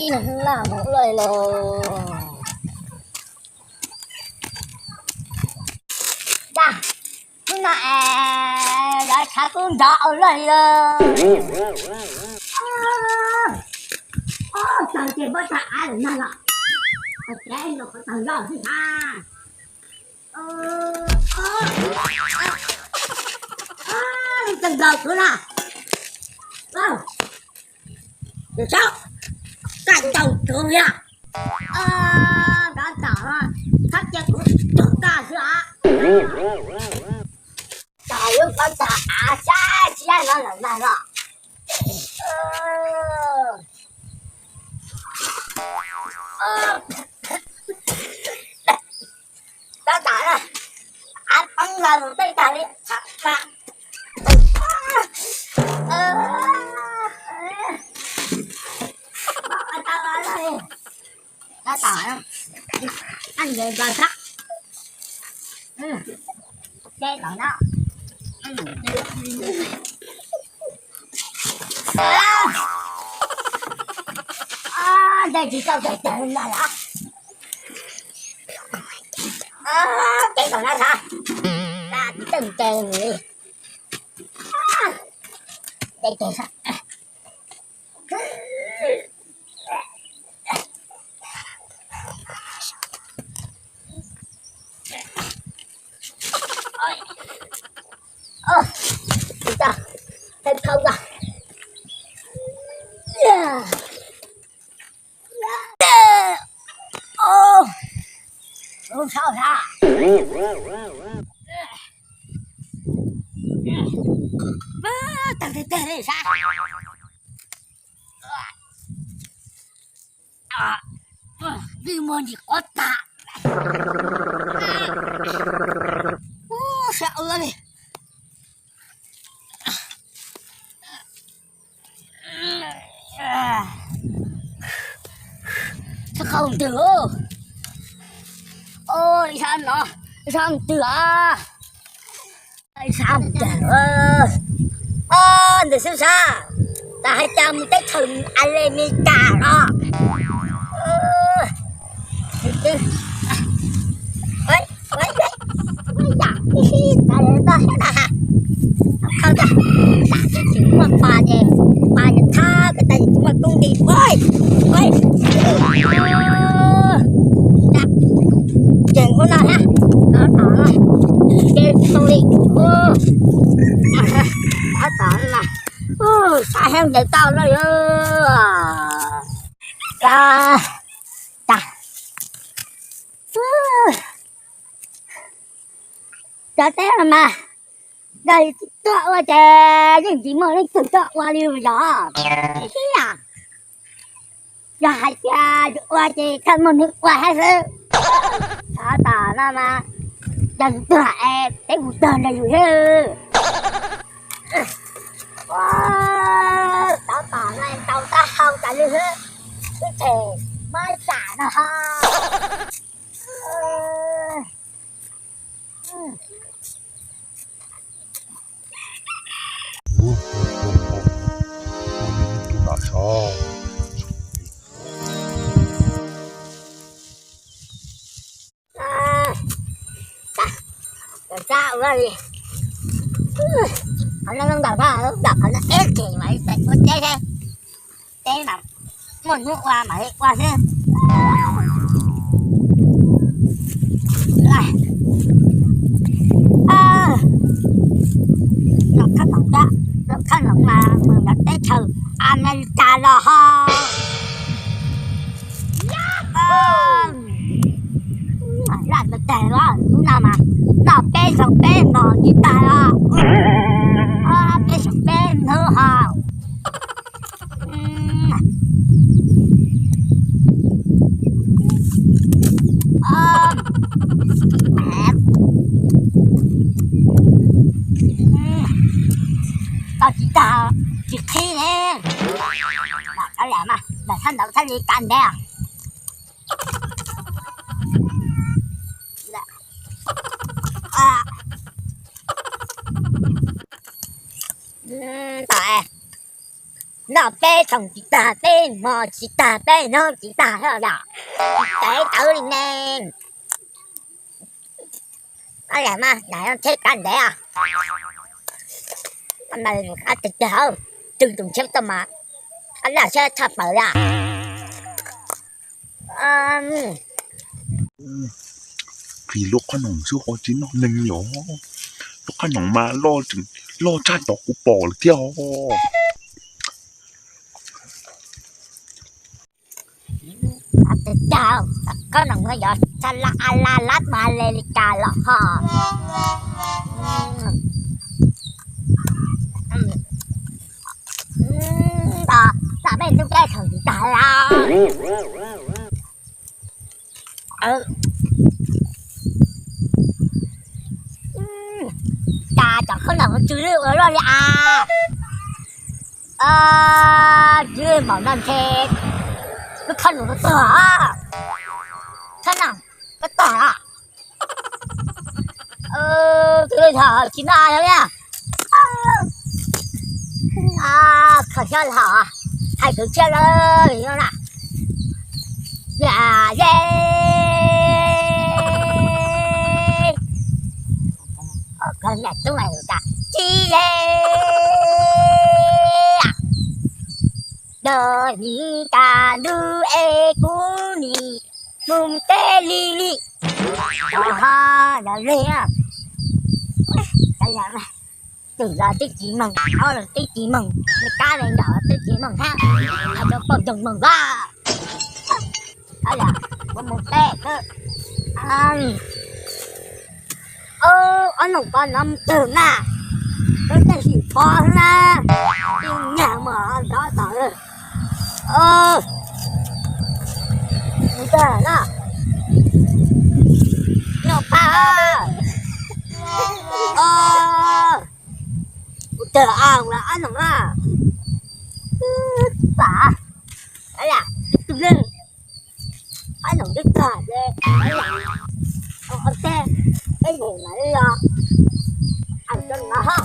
Laj mus ua luaj li los. Dag, hnub no es lawv tshav kub nrov ua luaj li los. Ob tag ces muab tag av lawm nag los. Tag kev los qhov tag zog xwb ntag. Tag nkaus kuv na. Tus saub, koj ntaus kuv yog. Nrov tom, txhob cia kuv tug koj xwb os. Tom lub qhov tag av saib siab no lawm ntag los. Tab tom av poob los mus tej tag li. Tab tom, nce nto sab, ces tom no. Ntej tsis tau teg teg li no lawm. Ces tom no tag, tag tsis tau teg li. Ntej teg sab. Thawb thawb a. Lub saub sab. Tawg teg teg li sab. Vij muag ntsis quav tag. Ub, sab ua li. Sab qaug ntws. Ub, ib sab no, ib sab ntws a. Ib sab ntws. Ub, ntws xwb sab. Tas hais cas mus teb chaws Amelikas los. Ua yam tib si tas lawm tau thiab na. Khawb tiag, tam sim tsis muaj pas ces, pas ces thab ko tas tsis muaj koob nti. Ua, ua, ces ua no thiab. Tab tom no, ces tau li. Tab tom no, sab heev ncaws tau no. Cov teb no mas, yog yus tsis tuaj ua ces yeej tsis muaj leej twg tuaj ua li yog. Yog hais tias yus ua ces txhaj muaj neeg ua thiab xwb. Tab tom no mas, yog yus tuag es peb mus tag nrog yus thiab. Tab tom no tau taub hau tas li xwb, ib tsam muab tsam no ho. Qhov no zoo nkaus, nram qhov no ib txhis mas ua teb thiab. Teb mas muaj hnub ua mam li ua xwb. Los khab toom cab, los khab toom mas mus nram teb chaws Amelikas los ho. Laj tag tag los hnub no mas noj peb xyoo peb hmos tsis tag los, peb xyoo peb hnub ho. Tau tsis tag, tsis qhib li. Lam thab ntawd thiaj li kav ntev. Tom, tau peb txhoos tsis tag, peb hmos tsis tag, peb hnub tsis tag thiab yom. Tev tawv li ne. Ab, yam mas yam theb kav ntev os. Ab, tus tus ntshiab tau mas, ab, laj siab tshaj plaws li. Qhib lub qhob noom xwb ho tsis noj neeg li os. Lub qhob noom mas loj tshaj tod kuv pom lawm thiab os. Qhob noom no yog tsa la a la lab ma le li cas los ho. Tos, tos peb ntub dej thaum tsis tag lawm. Cas cov qhob noom tsw lwj ua luaj li as. Tsw lwj npaum no ntshe lub qhob noom no tuag. Qhob noom, koj tuag los? Tsw lwj thaum tsis noj li. Kho siab los hais kwv txhiaj lawm no na. Yam ye, koj niam tub mas tas tsis ye. Ntawm nim tas ntuj es kuv nim mus teb li li. Ho yog li, twm los twb tsis moog, ob los twb tsis moog, me kab me ntawm twb tsis moog hab, hais rau poj ntxoog moog lawm. Kuv mus teb xwb. Ob noog pov no mus twg na, lub teb sim pov xwb na, tsis nyag mus nrov tod. Mus twg na, no pab, mus twg a, ua ob noog na, pab, tus leej, ob noog twb tag ces, ua teb, peb yeem mam li los, a, rau no ho.